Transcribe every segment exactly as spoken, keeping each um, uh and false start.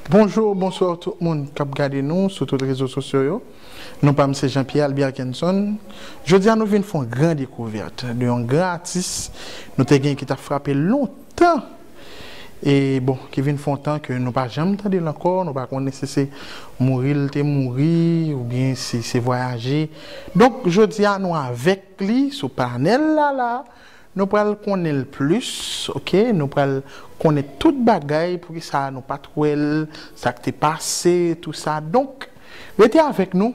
Bonjou, bonswa tout moun k ap gade nou sou tout rezo sosyo yo. Non pa m se Jean Pierre Albert Kenson. Jodi a nou vin fè yon gran dekouvèt de yon gran atis nou te gen ki t ap frape lontan. E bon, ki vin fè yon tan ke nou pa janm tande l ankò, nou pa konnen si se mouri l te mouri oubyen si se vwayaje. Donk jodi a nou avèk li sou panèl la la. Nou pral konnen l plis, oke? Nou pral konnen tout bagay, poukisa nou pa t wè l, sa k te pase, tou sa. Donk, rete avèk nou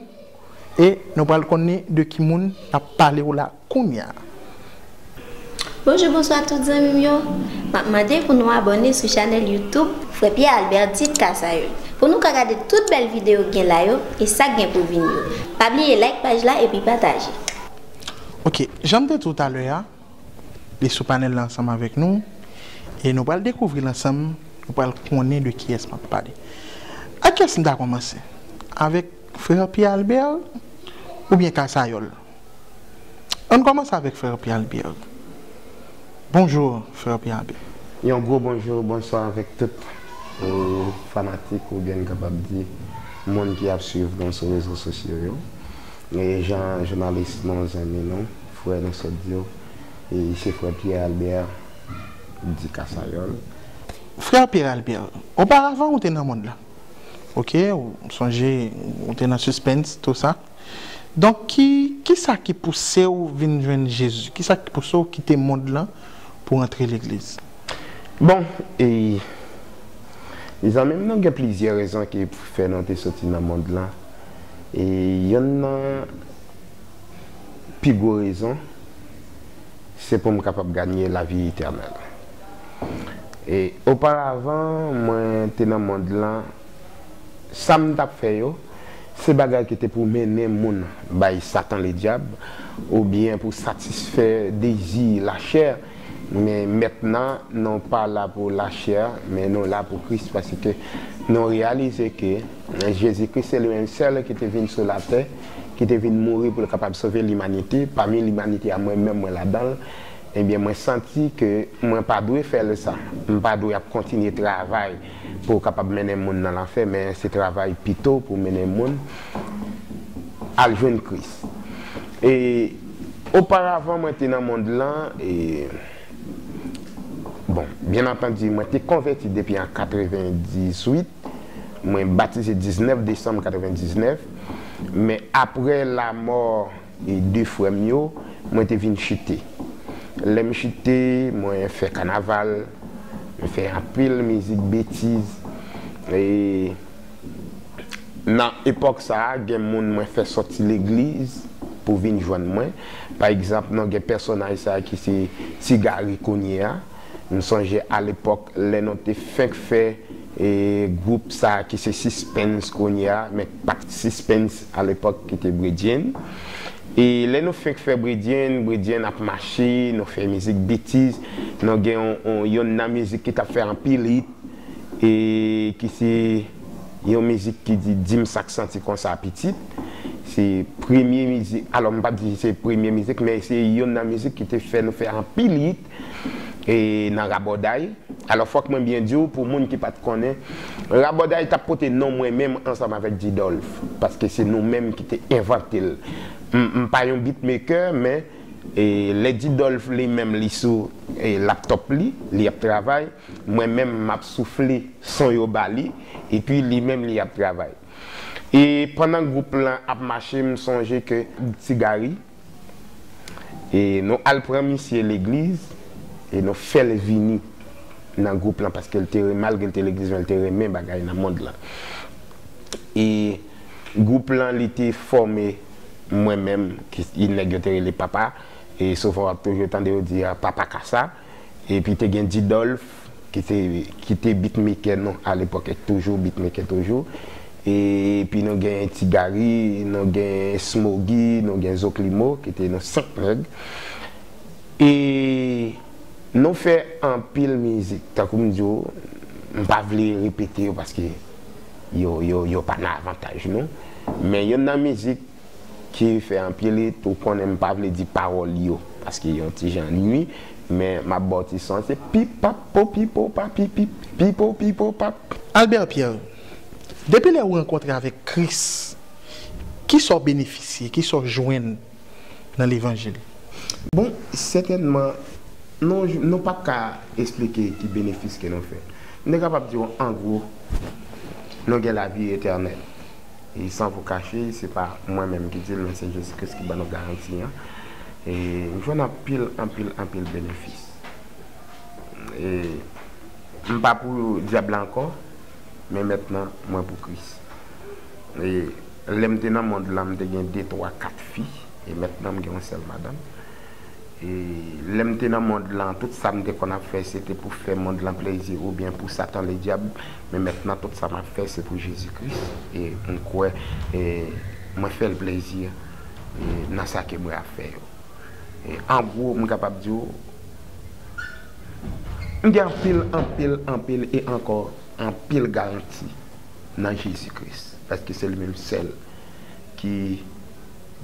e nou pral konnen de ki moun n ap pale w la kounye a. Bonjou, bonswa tout zanmi m yo. M ap mande pou nou abòne sou chanèl YouTube Frè Pierre Albert Dit Kasayòl pou nou ka gade tout bèl videyo k gen la yo e sa k gen pou vini yo. Pa bliye like paj la epi pataje. Ok, jan m te di w talè a, li sou panèl la ansanm avèk nou e nou pral dekouvri l ansanm, nou pral konnen de kiyès m ap pale. Ak kiyès m ta kòmanse? Avèk frè Pierre Albert oubyen Kasayòl? Ann kòmanse avèk frè Pierre Albert. Bonjou, frè Pierre Albert. Yon gwo bonjou, bonswa avèk tout e, fanatik oubyen n kapab di moun ki ap swiv nou sou rezo sosyo yo. E jan jounalis nou, zanmi nou, frè nou sot di w, e se frè Pierre Albert di Kasayòl. Frè Pierre Albert, oparavan ou te nan mond lan. Ok, ou sonje ou te nan sispens, tou sa. Donk, ki, kisa ki pouse w vin jwenn Jezi? Kisa ki pouse w kite mond lan pou w antre legliz? Bon, e, zanmi m, nou gen plizyè rezon ki fè nou te soti nan mond lan. E yonn nan pi gwo rezon, se pou m kapab ganye lavi etènèl. E oparavan, mwen te nan mond lan, sa m t ap fè yo, se bagay ki te pou mennen moun bay Satan Ledyab, oubyen pou satisfè dezi lachè, men mentnan, nou pa la pou lachè, men nou la pou Kris, paske nou reyalize ke Jezi Kris se li menm sèl ki te vin sou latè, ki te vin mouri pou l kapab sove limanite. Pami limanite a, mwen menm, mwen ladan l. Ebyen, mwen santi ke mwen pa dwe fè l sa. M pa dwe ap kontinye travay pou kapab mennen moun nan lanfè, men se travay pito pou mennen moun al jwenn Kris. E oparavan, mwen te nan mond lan, e, bon, byen antandi, mwen te konvèti depi an katrevendizuit. Mwen batize diznèf desanm katrevendiznèf, men apre lamò e de frè m yo, mwen te vin chite. Lè m chite, mwen fè kanaval, mwen fè anpil mizik betiz. E nan epòk sa a, gen moun mwen fè sòti legliz pou vin jwenn mwen. Pa egzanp, nou gen pèsonaj sa a ki se Ti Gary kounye a. M sonje alepòk lè nou te fenk fè e gwoup sa ki se Sispens kounye a, men k pa t Sispens alepòk ki te Bredyenn. E lè nou fenk fè Bredyenn, Bredyenn ap mache, nou fè mizik betiz, nou gen yon, yon, yonn nan mizik ki t ap fè anpil hit, e ki se yon mizik ki di Di m sa k santi konsa pitit. Se premye mizik, alò m p ap di se premye mizik, men se yonn nan mizik ki te fè nou fè anpil hit e nan Rabòday. Alò, fòk mwen byen di w, pou moun ki pa t konnen, Rabòday t ap pote non mwen menm ansanm avèk Didòlf, paske se nou menm ki te envante l. M, m pa yon beatmaker, men e, lè Didòlf li menm li sou e, laptòp li, li ap travay, mwen menm m ap soufle son yo ba li, epi li menm li ap travay. E pandan gwoup lan ap mache, m sonje ke Ti Gary, e nou al pran misye legliz e nou fè l vini nan gwoup lan, paske l te, malgre l te legliz, men l te renmen bagay nan mond lan. E gwoup lan, li te fòme mwen menm, ki nèg yo te rele Papa, e souvan w ap toujou tande yo di a Papa Kasa. Epi te gen Didòlf, ki te, ki te beatmaker nou alepòk, e k toujou beatmaker toujou. Epi nou gen Ti Gary, nou gen Smoggy, nou gen Zoklimo, ki te nou senk nèg. E nou fè anpil mizik, tankou m di w, m pa vle repete yo paske yo, yo, yo pa nan avantaj nou. Men yonn nan mizik ki fè anpil hit, ou konnen m pa vle di pawòl yo, paske yon ti jan nwi, men m ap ba w ti son, se pip pap po pipo pa pip pip, pipo pipo pap. Albert Pierre, Depi lè ou rankontre avèk Kris, kisa w benefisye, kisa w jwenn nan levanjil? Bon, sètènman, nou, nou p ap ka esplike ki benefis ke nou fè. M te kapab di w, an gwo, nou gen lavi etènèl. E san vou kache, se pa mwen menm ki di l, men se Jezi Kris ki ban nou garanti an. E m jwenn anpil, anpil, anpil benefis. E m pa pou dyab la ankò, men mentnan mwen pou Kris. E lè m te nan mond lan, m te gen de, twa, kat fi, e mentnan m gen yon sèl madanm. E lè m te nan mond lan, tout sa m te konn ap fè, se te pou fè mond lan plezi oubyen pou Satan Ledyab. Men mentnan, tout sa m ap fè, se pou Jezi Kris. E m kwè, e mwen fè l plezi, e nan sa ke mwen ap fè yo. E an gwo, m kapab di w, m gen anpil, anpil, anpil e ankò anpil garanti nan Jezi Kris. Paske se li menm sèl ki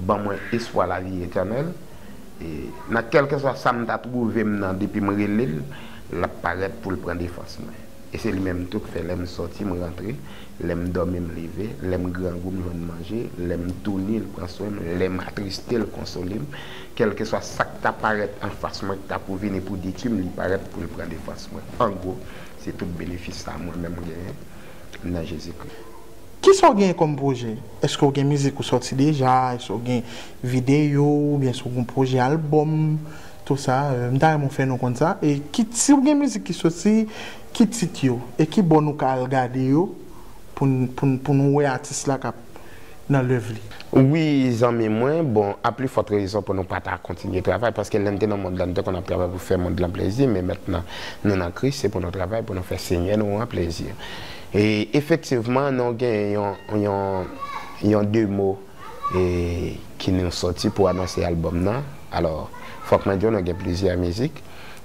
ban mwen espwa lavi etènèl. E nan kèlkeswa sa m ta twouve m nan, depi m rele l, l ap parèt pou l pran defans mwen. E se li menm tou k fè lè m sòti, m rantre, lè m dòmi, m leve, lè m grangou, m jwenn manje, lè m touni, l pran swen m, lè m atriste, l konsole m. Kèlkeswa sa k ta parèt anfas mwen, k ta pou vini pou detwi m, li parèt pou l pran defans mwen. An gwo, se tout benefis sa a mwen menm m genyen nan Jezi Kris. Kisa w genyen kòm pwojè? Èske w gen mizik ou sòti deja? Èske w gen videyo? Oubyen si w gen pwojè albòm? Tou sa, euh, m ta renmen w fè nou konn sa. E ki, si w gen mizik ki sòti, ki tit yo? E ki bò nou ka al gade yo pou n, pou n, pou nou wè atis la k ap nan lèv li? Wi, zanmi mwen, bon, a pli fòt rezon pou nou pa ta kontinye travay, paske lè n te nan mond lan, n te konn ap travay pou fè mond lan plezi, men mentnan nou nan Kris, se pou nou travay, pou nou fè Senyè nou an plezi. E efektivman, nou gen yon, yon, yon demo, e, ki nou sòti pou anonse albòm nan. Alò, fòk mwen di w, nou gen plizyè mizik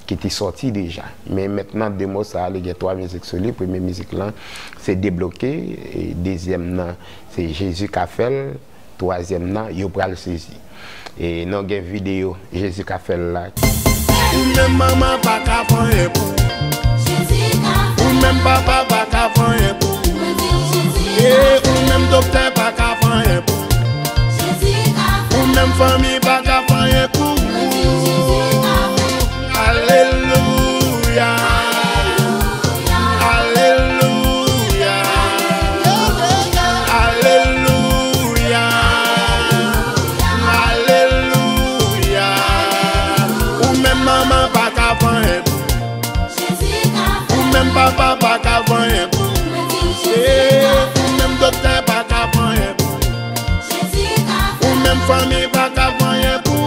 ki te sòti deja. Men mentnan, demo sa a, li gen twa mizik sou li. Premye mizik lan, se Debloke. E dezyèm nan, se Jezi ka fè l. Twazyèm nan, Yo pral sezi. E nou gen videyo Jezi ka fè l la. Ou menm manman pa ka fè anyen pou ou. Ou menm papa pa ka fè anyen pou ou. E ou menm doktè pa ka fè anyen pou ou. Ou menm fanmi pa ka fè anyen pou ou. Alelouya. Alelouya. Alelouya. Alelouya. Ou menm manman pa ka fè anyen pou ou. Ou menm papa pa ka fè anyen pou ou. Ou menm doktè pa ka fè anyen pou ou. Ou menm fanmi pa ka fè anyen pou ou.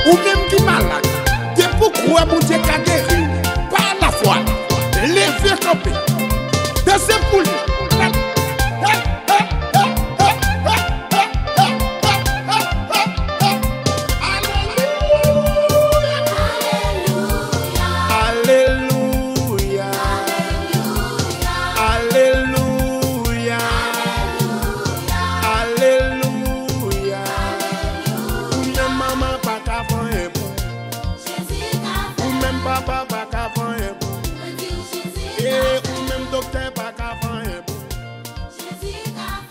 Ou menm ki malad, depi w kwè Bondye ka geri w pa lafwa, leve kanpe, danse pou li. Alelouya. Alelouya. Alelouya. Alelouya. Ou menm manman pa ka fè anyen pou ou. Ou menm papa pa ka fè anyen pou ou. E ou menm doktè pa ka fè anyen pou ou.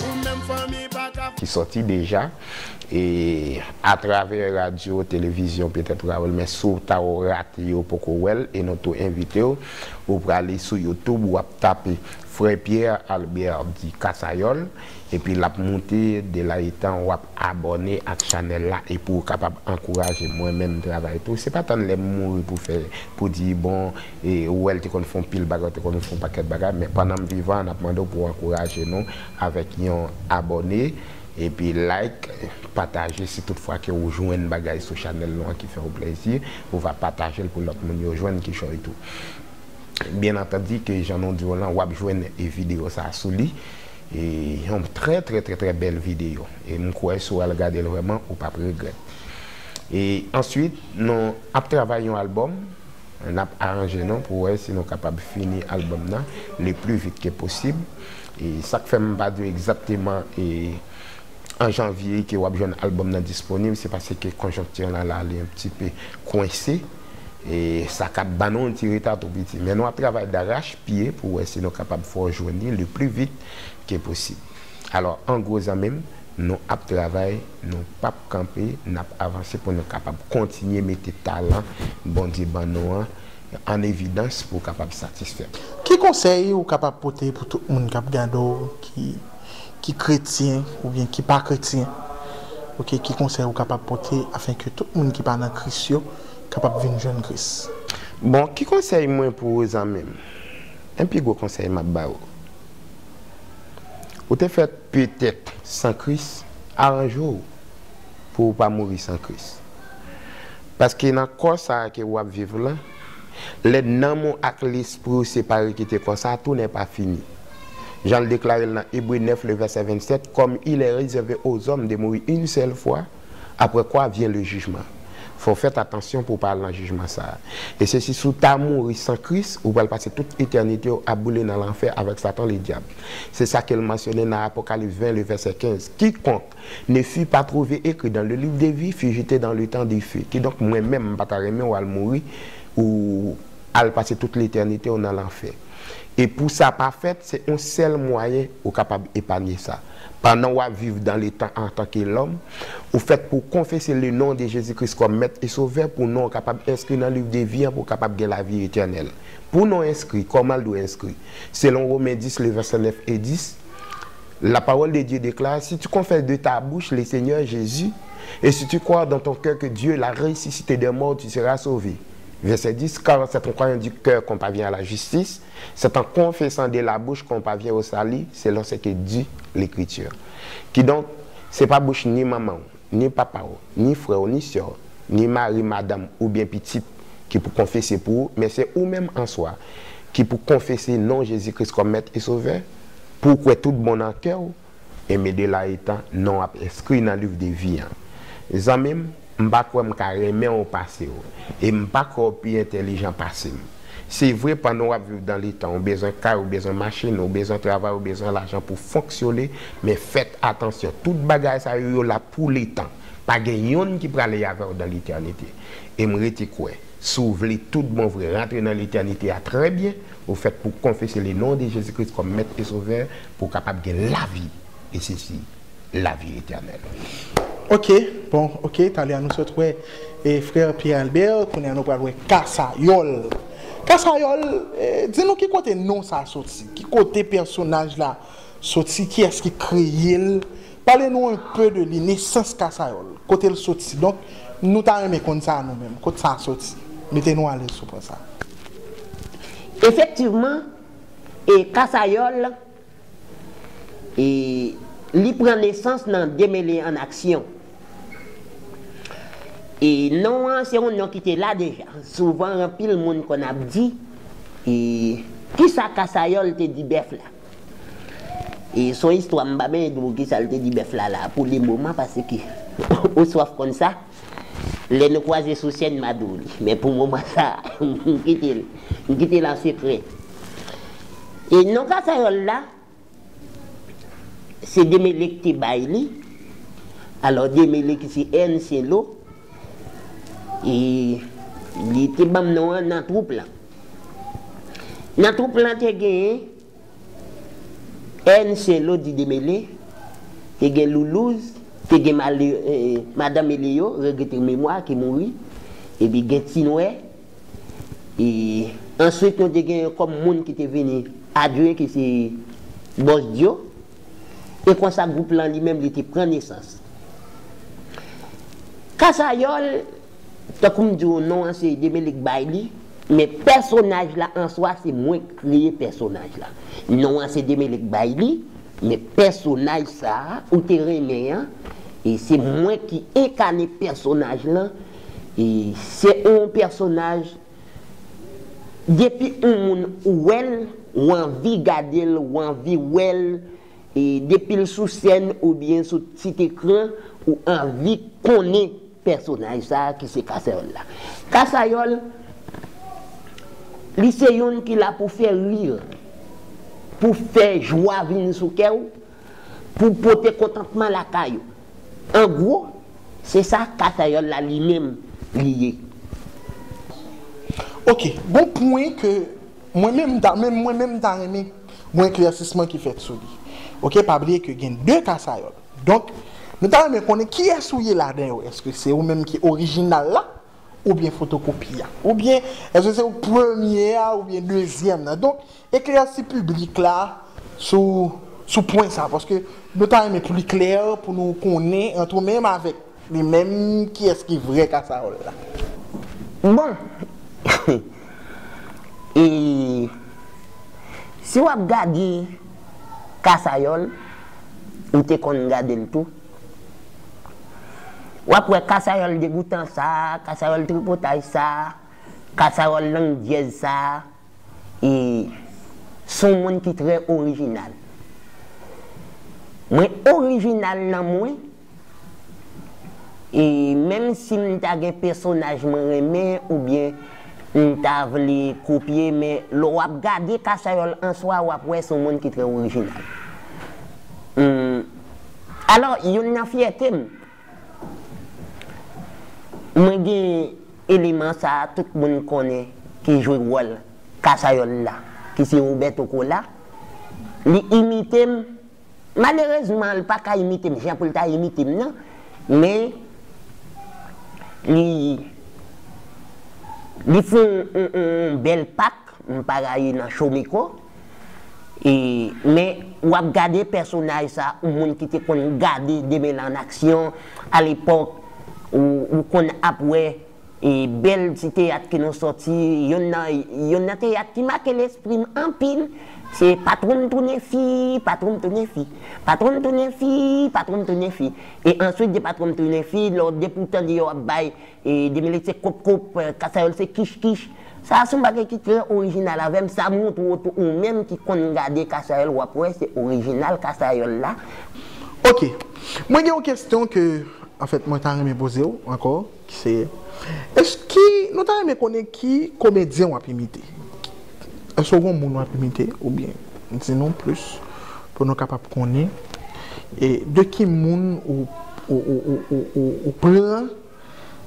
Ou menm fanmi pa ka fè. Ki sòti deja. E atravè radyo, televizyon, petèt w a wè l, men si w ta rate yo, poko wè l, e nou tou envite w, ou prale sou YouTube, w ap tape Frè Pierre Albert di Kasayòl, epi l ap moute, de la etan w ap abòne ak chanèl la, epi w kapab ankouraje mwen menm travay tou. Se pa tann lè m mouri pou fè, pou di, bon, e, ou wè l te konn fè yon pil bagay, te konn fè yon pakèt bagay, men pandan m vivan, n ap mande w pou w ankouraje nou avèk yon abòne, epi like, pataje si tout fwa ke ou jwenn bagay sou chanèl nou an ki fè w plezi, ou va pataje l pou lòt moun yo jwenn kichòy tou. Byen antandi ke jan nou di w lan, w ap jwenn e videyo sa a sou li. E yon trè, trè, trè, trè bèl videyo. E m kwè si w al gade l vrèman, ou p ap regrèt. E answit, nou ap travay yon albòm. N ap aranje nou pou wè si nou kapab fini albòm nan le plus vite que possible. E sa k fè m pa di w egzakteman e an janvye ke w ap jwenn albòm nan disponib, se paske konjonkti lan la, li yon ti pe kwense. E sa ka ban nou yon ti reta tou piti. Men nou ap travay darach pye pou wè si nou kapab fè w jwenn li le pli vit ke posib. Alò, an gwo, zanmi m, nou ap travay, nou p ap kanpe, n ap avanse pou nou kapab kontinye mete talan Bondye ban nou an an evidans pou kapab satisfè. Ki konsèy ou kapab pote pou tout moun k ap gade w ki, ki kretyen oubyen ki pa kretyen? Ok, ki konsèy ou kapab pote afenke tout moun ki pa nan Kris yo kapab vin jwenn Kris? Bon, ki konsèy mwen pou ou, zanmi m? Yon pi gwo konsèy m ap ba ou. Ou te fèt petèt san Kris, aranje w pou ou pa mouri san Kris. Paske nan kò sa a ke w ap viv lan, lè nanm ou ak lespri w separe kite kò sa a, tout n'est pas fini. Jan l deklare l nan Ebre nèf, le vèsè vennsèt, comme il est réservé aux hommes de mourir une seule fois, après quoi vient le jugement. Fò w fèt atansyon pou w pa al nan jijman sa a. E se si si w ta mouri san Kris, ou pral pase tout etènite w ap boule nan lanfè avèk Satan ledyab. Se sa ke l mansyone nan Apokalips ven, le vèsè kenz. Quiconque ne fut pas trouvé écrit dans le livre de vie fut jeté dans le temps de feu. Kidonk, mwen menm, m pa ta renmen w al mouri, ou al pase tout letènite w nan lanfè. E pou sa pa fèt, se yon sèl mwayen ou kapab epanye sa. Pandan w ap viv dans le temps antanke lòm, ou fèt pou w konfese le non de Jezi Kris kòm Mèt e Sovè, pou non w kapab enskri nan liv de vi an, pou w kapab gen lavi etènèl. Pou non enskri, kòman l dwe enskri? Selon Women dis, le vèsè nèf e dis, la parole de Dieu déclare, si tu confesses de ta bouche le Seigneur Jésus, et si tu crois dans ton cœur que Dieu l'a ressuscité des morts, tu seras sauvé. Verset dix, car c'est en croyant du cœur qu'on parvient à la justice, c'est en confessant de la bouche qu'on parvient au salut, selon ce que dit l'Écriture. Kidonk, se pa bouch ni manman w, ni papa w, ni frè w, ni sè w, ni mari, madanm oubyen pitit ki pou konfese pou ou, men se ou menm an swa ki pou konfese non Jezi Kris kòm Mèt e Sovè, pou w kwè tout bon nan kè w, e men de la etan non w ap enskri nan liv de vi an. Zanmi m, m pa kwè m ka renmen w pase w, e m pa kwè w pi entèlijan pase m. Se vre, pandan w ap viv dans le temps, ou bezwen kay, ou bezwen machin, ou bezwen travay, ou bezwen lajan pou fonksyone, men fèt atansyon, tout bagay sa yo, yo la pou letan. Pa gen yonn ki prale avè w dans l'éternité. E m rete kwè, si w vle tout bon vre rantre nan letènite a trè byen, ou fèt pou konfese le non de Jezi Kris kòm Mèt e Sovè, pou w kapab gen lavi, e sesi, lavi etènèl. Ok, bon, ok, talè a nou sot wè e frè Pierre Albert, kounye a nou pral wè Kasayòl. Kasayòl, e, di nou ki kote non sa a soti, ki kote pèsonaj la soti, kiyès ki kreye l? Pale nou un peu de li, nesans Kasayòl, kote l soti. Donk, nou ta renmen konn sa nou menm, kot sa a soti. Mete nou alèz sou pwen sa a. Efektivman, e Kasayòl, e li pran nesans nan Demele an aksyon. E non an se yon non ki te la deja. Souvan, anpil moun konn ap di, e, kisa Kasayòl te di bèf la? E se yon istwa, m pa benyen di w kisa l te di bèf la la pou le moman, paske ou swaf konn sa. Lè nou kwaze sou sèn, m a di w li. Men pou moman sa a, m kite l, m kite l an sekrè. E non Kasayòl la, se Demele ki te bay li. Alò, Demele ki se Èn Senlo, e li te ban m non an nan twoup lan. Nan twoup lan te genyen Èn Senlo di Demele, te gen Loulouz, te gen Male-, eh, Madan Meleyo, regrete memwa, ki mouri, epi gen Tinwè. E answit, nou te gen kòm moun ki te vini adjwen, ki se Bòs Dyo. E konsa, gwoup lan li menm, li te pran nesans. Kasayòl, tankou m di w, non an se Demele k bay li, men pèsonaj la an swa, se mwen k kreye pèsonaj la. Non an se Demele k bay li, men pèsonaj sa a ou te renmen an, e se mwen ki enkane pèsonaj lan. E se yon pèsonaj, depi yon moun ou wè l, ou anvi gade l, ou anvi wè l, e depi l sou sèn oubyen sou ti ekran, ou anvi konnen pèsonaj sa a ki se Kasayòl la. Kasayòl, li se youn ki la pou fè ri, pou fè jwa vin sou kè w, pou pote kontantman lakay ou. An gwo, se sa Kasayòl la li menm li ye. Ok, gon pwen ke mwen menm ta, menm mwen menm ta renmen gon eklèsisman ki fèt sou li. Ok, pa bliye ke gen de Kasayòl. Donk, nou ta renmen konnen kiyès ou ye ladan yo. Èske se ou menm ki orijinal la, oubyen fotokopi a? Oubyen, èske se ou premye a, oubyen dezyèm nan? Donk, eklèsi piblik la sou, sou pwen sa, paske nou ta renmen pli klè pou nou konnen, ant ou menm avèk li menm, kiyès ki vrè Kasayòl la. Bon, e, si w ap gade Kasayòl, ou te konn gade l tou, w ap wè Kasayòl degoutan sa, Kasayòl tripotay sa, Kasayòl lang dyèz sa, e, se yon moun ki trè orijinal. Mwen orijinal nan mwen, e menm si m ta gen pèsonaj mwen renmen oubyen m ta vle kopye, men lè w ap gade Kasayòl an swa, w ap wè se yon moun ki trè orijinal. Hmm. Alò, youn nan fyète m, mwen gen eleman sa a, tout moun konnen ki jwe wòl Kasayòl la, ki se Roberto Cola. Li imite m. Malerezman, li pa ka imite m jan pou l ta imite m nan, men li, li fè yon, yon, yon bèl pak, m pa rayi nan Chomiko. E, men w ap gade pèsonaj sa, yon moun ki te konn gade Demen en action, alepòk, ou, ou konn ap wè e bèl ti teyat ke nou sòti, yonn nan, yonn nan teyat ki make lespri m anpil, se Patwon m tounen fi, patwon m tounen fi, patwon m tounen fi, patwon m tounen fi. E answit, de Patwon m tounen fi, lè w, depi w tande yo ap bay, e, Demelek se kop kop, e, Kasayòl se kich kich. Sa a se yon bagay ki trè orijinal avè m, sa montre w tou ou menm ki konn gade Kasayòl, w ap wè se orijinal Kasayòl la. Ok. Mwen gen yon kesyon ke, anfèt, mwen ta renmen poze w ankò, ki se, èske nou ta renmen konnen ki komedyen w ap imite? Èske w gen yon moun w ap imite? Oubyen, di nou plis, pou nou kapab konnen, e, de ki moun ou, ou, ou, ou, ou, ou, ou pran,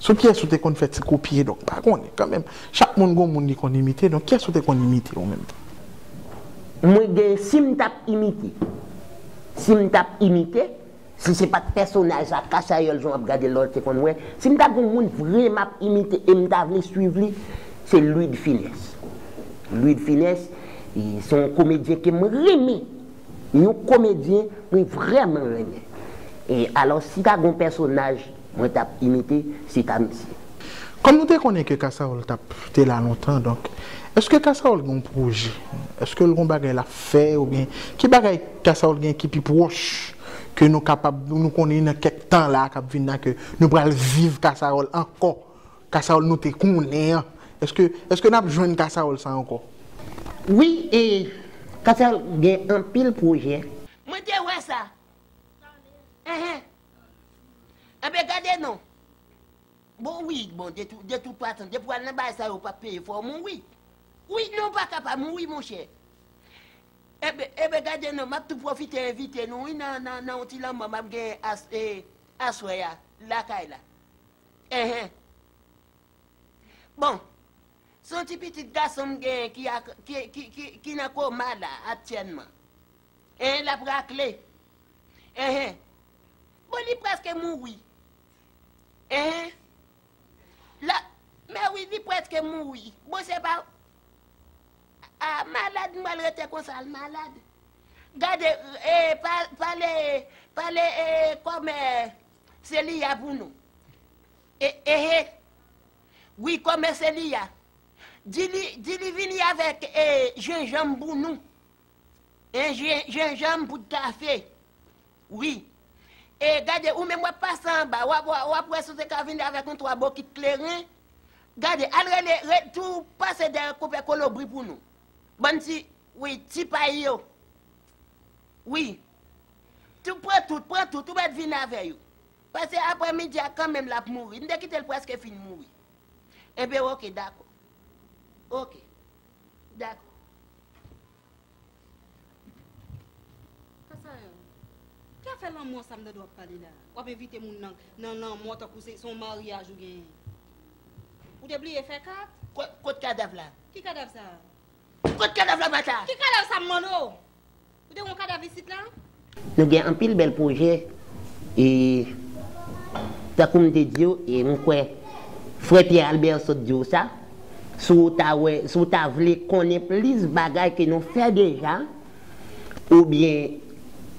sou kiyès ou te konn fè ti kopye, donk, pa konnen, kanmenm, chak moun gen yon moun li konn imite, donk, kiyès ou te konn imite, ou menm? Mwen gen, si m t ap imite, si m t ap imite, si se pa t pèsonaj sa, Kasayòl, jan w ap gade l la, w te konn wè, si m ta gen yon moun vrè m ap imite e m ta vle swiv li, se Louis de Funès. Louis de Funès, e, se yon komedyen ke m renmen. Yon komedyen mwen vrèman renmen. E alò, si ta gen yon pèsonaj mwen t ap imite, se ta misye. Kòm nou te konnen ke Kasayòl t ap te la lontan, donk, èske Kasayòl gen yon pwojè? Èske l gen yon bagay l ap fè, oubyen ki bagay Kasayòl gen ki pi pwòch ke nou kapab, nou konnen nan kèk tan la k ap vin la, ke nou pral viv Kasayòl ankò? Kasayòl nou te konnen an. Èske, èske n ap jwenn Kasayòl sa ankò? Wi, e Kasayòl gen anpil pwojè. Mwen te wè sa. Enhen. Enben, gade non. Bon, wi, bon, de tout, de tout fason, depi w al nan bagay sa yo, w p ap peye, fò w mouri. Wi, non, w pa ka pa mouri, monchè. Enben, enben, gade non, m ap tou pwofite envite nou, wi, nan, nan, nan yon ti lanmò m ap gen as, e, aswè a, lakay la. Enhen. Bon, se yon ti pitit gason m genyen ki, ak, ki, ki, ki, ki nan koma la aktyèlman. Enhen, l ap rakle. Enhen. Bon, li prèske mouri. Enhen. La, men wi, li prèske mouri. Bon, se pa, a, malad, m pral rete konsa, l malad. Gade, e, pa, pale, pale, e, kòmè Seliya pou nou. E, ehe. Wi, kòmè Seliya. Di li, di li vini avèk, e, jenjanm pou nou. En, jen, jenjanm, poud kafe. Wi. E gade, ou menm w ap pase anba, w ap, w ap, w ap wè si w te ka vini avèk yon twa bokit kleren. Gade, al rele, re, tou pase dèyè konpè Kolobri pou nou. Bann ti, wi, ti pay yo. Wi. Tou pran tout, pran tout, ou mèt vin avè yo. Paske aprè midi a kanmenm l ap mouri. M te kite l prèske fin mouri. Enben, oke, dakò. Oke. Dakò. Kasayòl. Lanmò sa m tande w ap pale la. W ap envite moun nan, nan lanmò tankou se, se yon maryaj ou genyen. Ou te bliye fè kat? Kot, kot kadav la? Ki kadav sa? Kot kadav la, Mata? Ki kadav sa m mande w? Ou te wè yon kadav isit la? Nou gen anpil bèl pwojè e tankou m te di w e m kwè frè Pierre Albert sot di w sa, si w ta wè, si w ta vle konnen plis bagay ke nou fè deja oubyen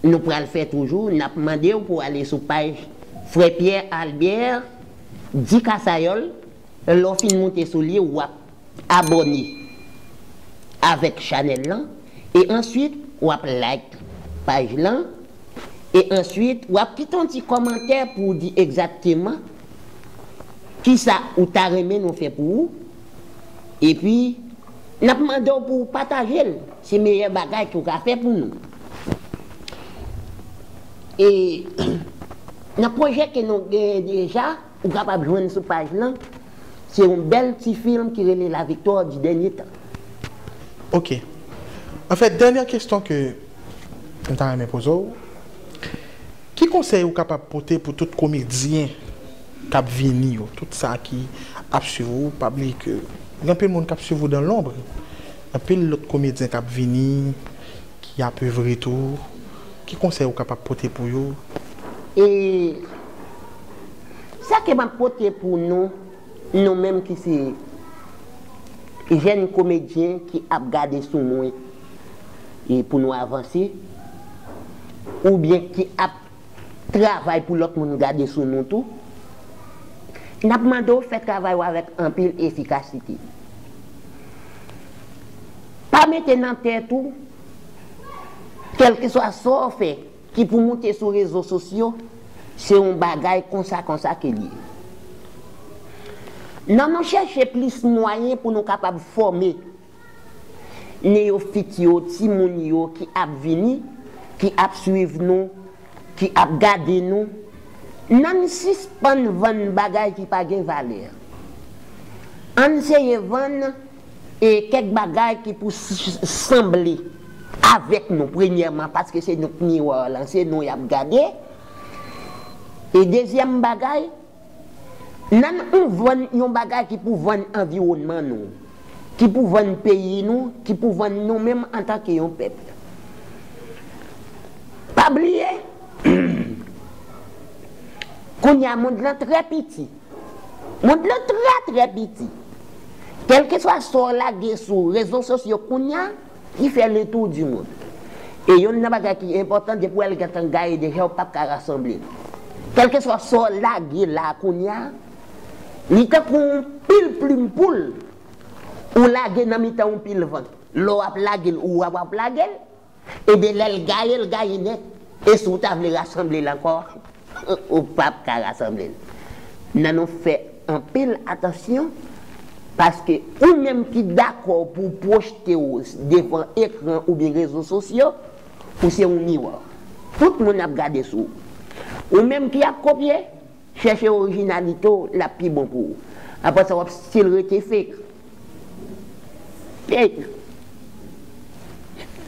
nou pral fè toujou, n ap mande w pou w ale sou paj frè Pierre Albert Di Kasayòl, lè w fin moute sou li w ap abòne avèk chanèl lan e answit w ap like paj lan e answit w ap kite yon ti kòmantè pou w di egzakteman kisa ou ta renmen nou fè pou ou epi n ap mande w pou w pataje l se meyè bagay ke w ka fè pou nou e nan pwojè ke nou genyen deja ou kapab jwenn sou paj lan se yon bèl ti fim ki rele La Victoire du Dernier Temps. Ok. Anfèt, dènyè kesyon ke m ta renmen poze w, ki konsèy ou kapab pote pou tout komedyen k ap vini yo, tout sa ki ap swiv ou, pa bliye ke gen anpil moun k ap swiv ou dans l'ombre, anpil lòt komedyen k ap vini, ki ap evre tou, ki konsèy ou kapab pote pou yo? E sa ke m ap pote pou nou, nou menm ki se jèn komedyen ki ap gade sou mwen e pou nou avanse, oubyen ki ap travay pou lòt moun gade sou nou tou, n ap mande w fè travay ou avèk anpil efikasite. Pa mete nan tèt ou, kèlkeswa sa w fè, ki pou moute sou rezo sosyo, se yon bagay konsa konsa ke l ye. Nan nou chèche plis mwayen pou nou kapab fòme neyofit yo, timoun yo ki ap vini, ki ap swiv nou, ki ap gade nou, n ann sispann vann bagay ki pa gen valè. Ann seye vann e kèk bagay ki pou sanble avèk nou premyèman paske se nou k miwa lan, se nou y ap gade. E dezyèm bagay, n ann vann yon bagay ki pou vann anviwònman nou, ki pou vann peyi nou, ki pou vann nou menm antanke yon pèp. Pa bliye, kounye a mond lan trè piti. Mond lan trè trè piti. Kèlkeswa sa w lage sou rezo sosyo kounye a, li fè le tour du monde. E youn nan bagay ki enpòtan, depi w wè l gentan gaye deja, ou p ap ka rasanble l. Kèlkeswa sa w lage la kounye a, li tankou yon pil plim poul ou lage nan mitan yon pil van. Lè w ap lage l, ou w ap lage l, Ebyen, lè l gaye, l gaye nèt. E si w ta vle rasanble l ankò, ou p ap ka rasanble l. N ann fè anpil atansyon, paske ou menm ki dakò pou w pwojte w devan ekran oubyen rezo sosyo, ou se yon miwa. Tout moun ap gade sou ou. Ou menm ki ap kopye, Chèche orijinalite w, l ap pi bon pou ou. Apre sa, w ap still rete fake. Fake.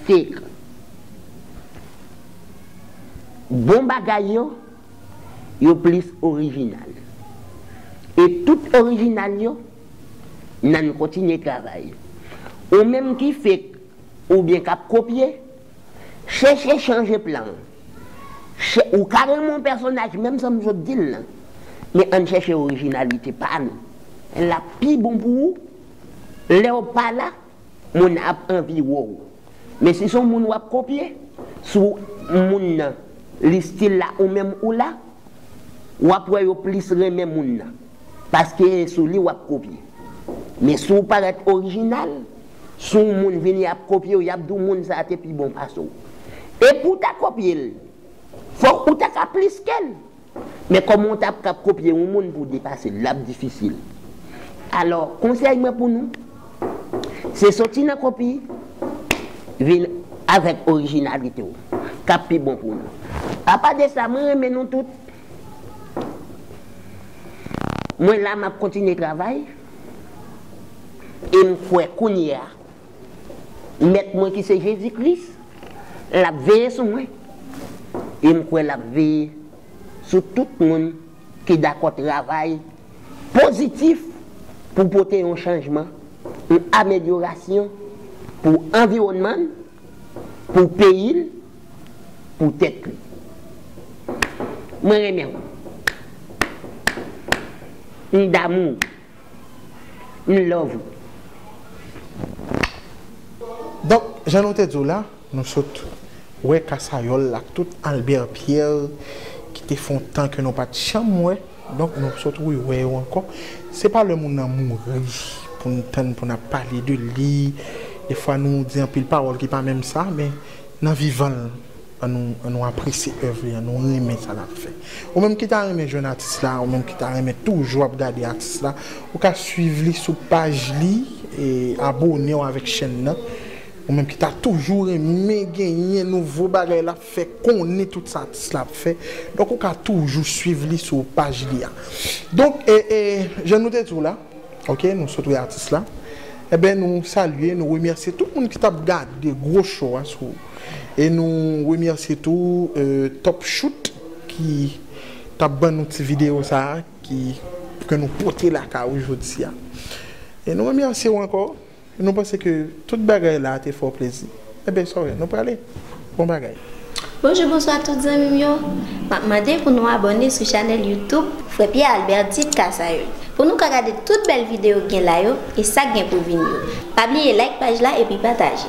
Fake. Bon bagay yo, yo plis orijinal. E tout orijinal yo, n ann kontinye travay. Ou menm ki fake, oubyen k ap kopye, chèche chanje plan. Ou ka renmen yon pèsonaj menm jan m sot di l lan, men ann chèche orijinalite pa nou. L ap pi bon pou ou. Lè w pa la, moun ap anvi wè w. Men si se yon moun w ap kopye, si w, moun nan, li stil la ou menm ou la, w ap wè yo plis renmen moun nan. Paske sou li w ap kopye. Men si w parèt orijinal, si yon moun vini ap kopye w, y ap di w moun sa a te pi bon pase w. E pou w ta kopye l, fòk ou ta ka plis ke l. Men kòman w t ap ka kopye yon moun pou w depase l? L ap difisil. Alò, konsèy mwen pou nou, se soti nan kopi, vin avèk orijinalite w, k ap pi bon pou nou. Apa de sa, mwen renmen nou tout. Mwen la, m ap kontinye travay. E m kwè kounye a, Mèt mwen ki se Jezi Kris, l ap veye sou mwen. E m kwè l ap veye sou tout moun ki dakò travay pozitif pou pote yon chanjman, yon amelyorasyon pou anviwònman l, pou peyi l, pou tèt li. Mwen renmen w. M damou w. M love ou. Donk, jan nou te di w la, nou sot wè Kasayòl la ak tout Albert Pierre ki te fè yon tan ke nou pa t janm wè. Donk, nou sot rewè yo ankò. Se pa lè moun nan mouri pou n tann pou n ap pale de li. Defwa nou di anpil pawòl ki pa menm sa, men nan vivan l, an nou, an nou apresye èv li, an nou renmen sa l ap fè. Ou menm ki ta renmen jwenn atis la, ou menm ki ta renmen toujou ap gade atis la, ou ka swiv li sou paj li, e abone w avèk chèn nan. Ou menm ki ta toujou renmen genyen nouvo bagay l ap fè, konnen tout sa atis la ap fè. Donk ou ka toujou swiv li sou paj li a. Donk, e, e, jan nou te di w la, ok, nou sot wè atis la. Enben, nou salye, nou remèsye tout moun ki t ap gade gwo show a sou. E nou remèsye tou e, Top Shoot ki t ap ban nou ti videyo sa a ki, ke nou pote lakay ou jodi a. E nou remèsye w ankò. Nou panse ke tout bagay la te fè w plezi. Enben, sa w wè, nou prale. Bon bagay. Bonjou, bonswa tout zanmi m yo. M ap mande pou nou abòne sou chanèl YouTube Frè Pierre Albert Tite Kasayòl pou nou ka gade tout bèl videyo k gen la yo e sa k gen pou vini yo. Pa bliye like paj la epi pataje.